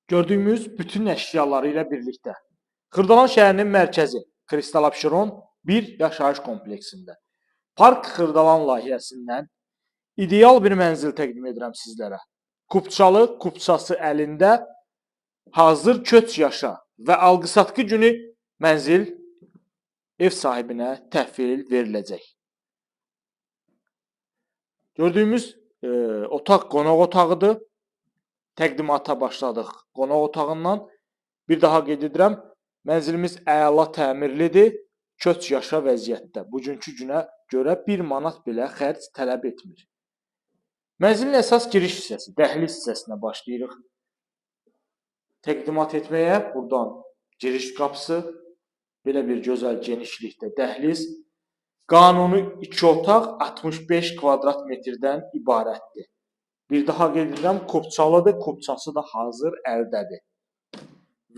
Gördüyümüz bütün əşyaları ilə birlikdə. Xırdalan şəhərinin mərkəzi Kristal Abşeron bir yaşayış kompleksində. Park Xırdalan layihəsindən ideal bir mənzil təqdim edirəm sizlərə. Kupçalı, kupçası əlində, hazır köç yaşa və alqı-satqı günü mənzil ev sahibinə təhvil veriləcək. Gördüyümüz otaq qonaq otağıdır. Təqdimata başladıq qonaq otağından. Bir daha qeyd edirəm, mənzilimiz əla təmirlidir, köç yaşa vəziyyətdə. Bugünkü günə görə 1 manat belə xərc tələb etmir. Mənzilin əsas giriş hissəsi, dəhliz hissəsinə başlayırıq. Təqdimat etməyə buradan giriş qapısı, belə bir gözəl genişlikdə dəhliz. Qanuni 2 otaq 65 kvadrat metrdən ibarətdir. Bir daha qeyd edirəm, kupçalıdır, kupçası da hazır əldədir.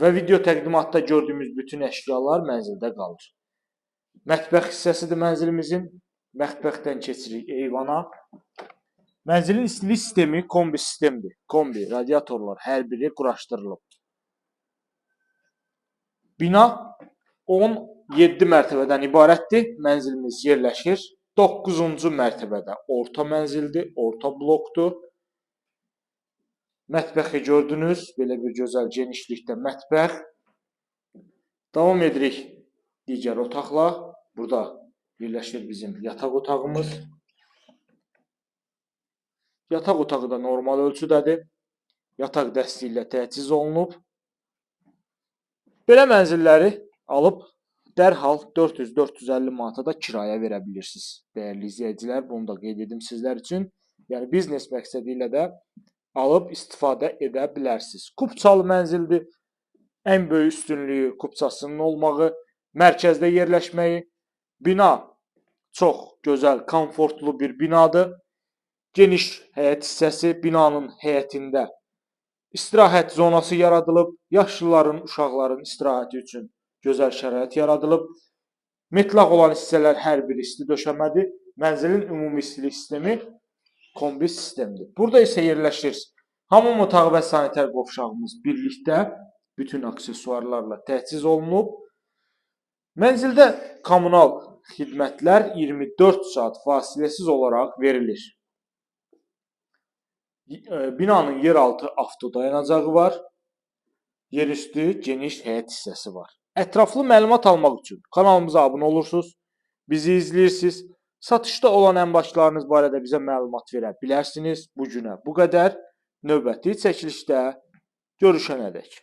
Və video təqdimatda gördüyümüz bütün əşyalar mənzildə qalır. Mətbəx hissəsidir mənzilimizin. Mətbəxdən keçirik eyvana. Mənzilin istilik sistemi kombi sistemdir. Kombi, radiatorlar hər biri quraşdırılıb. Bina 17 mərtəbədən ibarətdir. Mənzilimiz yerləşir 9-cu mərtəbədə. Orta mənzildir, orta blokdur. Mətbəxi gördünüz. Belə bir gözəl genişlikdə mətbəx. Davam edirik digər otaqla. Burada yerləşir bizim yataq otağımız. Yataq otağı da normal ölçüdədir. Yataq dəsti ilə təchiz olunub. Belə mənzilləri alıb dərhal 400-450 manata da kirayə verə bilirsiniz. Dəyərli izləyicilər, bunu da qeyd edim sizlər üçün. Yəni biznes məqsədi ilə də alıb istifadə edə bilərsiniz. Kupçalı mənzildir. Ən böyük üstünlüyü kupçasının olmağı, mərkəzdə yerləşməyi. Bina çox gözəl, komfortlu bir binadır. Geniş həyət hissəsi, binanın həyətində istirahət zonası yaradılıb. Yaşlıların, uşaqların istirahəti üçün gözəl şərait yaradılıb. Metlaq olan hissələr hər biri isti döşəmədir. Mənzilin ümumi istilik sistemi kombi sistemdir. Burada isə yerləşir hamam otağı və sanitar qovşağımız birlikdə bütün aksesuarlarla təchiz olunub. Mənzildə kommunal xidmətlər 24 saat fasiləsiz olaraq verilir. Binanın yeraltı avto dayanacağı var. Yerüstü geniş həyət hissəsi var. Ətraflı məlumat almaq üçün kanalımıza abunə olursunuz, bizi izləyirsiniz. Satışda olan əmlaklarınız barədə bizə məlumat verə bilərsiniz. Bu günə bu qədər. Növbəti çəkilişdə görüşənədək.